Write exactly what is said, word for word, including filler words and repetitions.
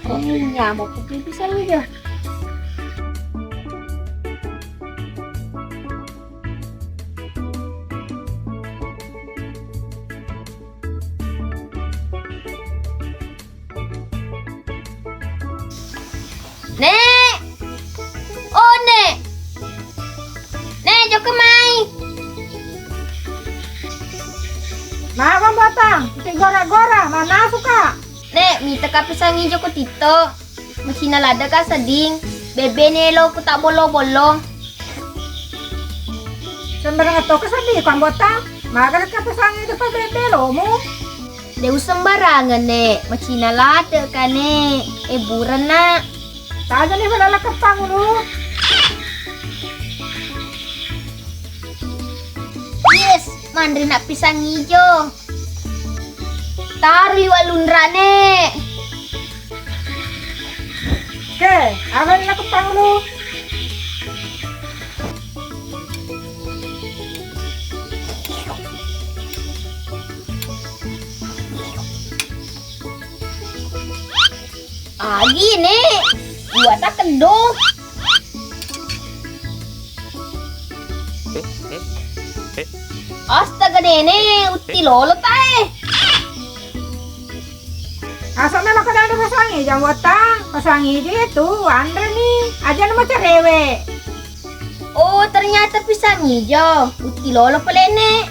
Iya, mau kopi pisang ijo. Nek! Oh, Nek! Nek, jokka mai! Maga Botang, tigora-gora, mana suka? Nek, mitaka pisang ijo ko tito. Macina ladde ka sedding. Bebbe ne lo ku tak bollo-bollo. Sembarang to ka sedding, Botang. Maga ka pisang ijo pa bebbe lo mu. De' usembarangeng, Nek. Macina ladde' ka, Nek. E, burenna. Tajani pada lakepang lu. Yes, manre na pisang ijo. Taru liwa' lunra, Nek. Ke, apa ni lakepang lu? Agi, Nek, buat keddo. Astaga, Nenek, utti lolo tae. Asa memang kada ada pisang ijo, Botang. Pisang ijo itu, anre ni. Aja nama cerewe. Oh, ternyata pisang ijo. Utti lolo pelene.